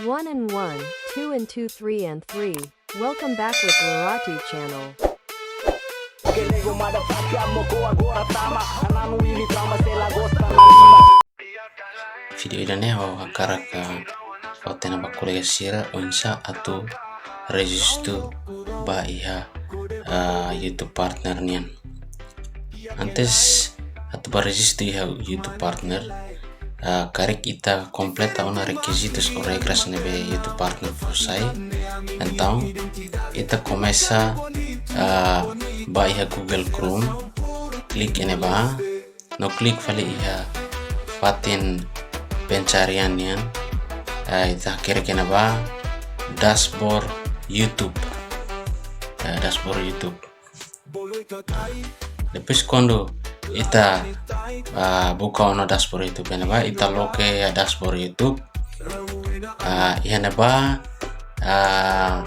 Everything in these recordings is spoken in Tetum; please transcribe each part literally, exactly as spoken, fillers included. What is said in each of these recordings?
One and one, two and two, three and three. Welcome back with Loratu channel. Vídeo ida-ne'e ha'u hakarak, ah, fó-hatene ba kolega sira oinsá atu rejistu ba iha, ah, YouTube Partner nian. Antes atu ba rejistu iha YouTube Partner, ah, karik ita kompleta ona rekizitus ou regras ne'ebé YouTube Partner fó sai. Entaun, ita komesa, ah, ba iha Google Chrome, klik iha ne'ebá, no klik fali iha fatin pencarian nian, ah, ita hakerek iha ne'ebá dashboard YouTube. Ah, dashboard YouTube. Depois kuandu ita, ah, buka ona dashboard YouTube iha ne'ebá, ita loke iha dashboard YouTube. Ah, iha ne'ebá, ah,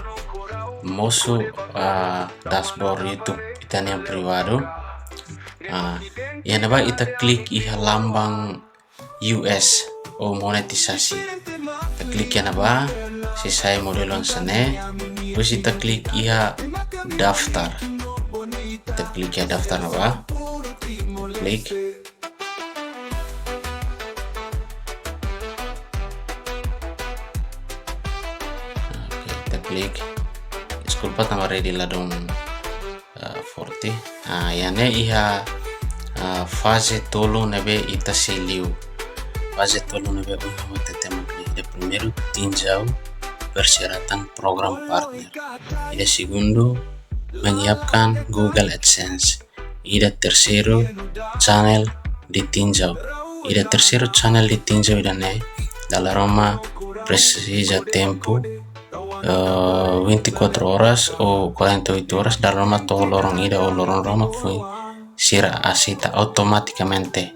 mosu, ah, dashboard YouTube ita-nia privadu. Ah, iha ne'ebá ita klik iha lambang U S ou monetisasi. Ita klik iha ne'ebá, sei sai modelu hanesan ne'e. Depois ita klik iha daftar. Ita klik iha daftar ne'ebá. Klik. Oke, ita klik. Deskulpa, tanba rede ladún, ah, forte. Ah, iha ne'e iha, ah, faze tolu ne'ebé ita sei liu. Faze tolu ne'ebé ohin ha'u hatete mak ne'e. Ida primeiru, tinjau persyaratan program partner. Ida segundu, menyiapkan Google AdSense. Ida terseiru, channel ditinjau. Ida terseiru, channel ditinjau ida-ne'e dala ruma presiza tempu, eh, vinte e quatro horas ou quarenta e oito horas, dala ruma to'o loron ida ou loron ruma foin sira aseita automatikamente.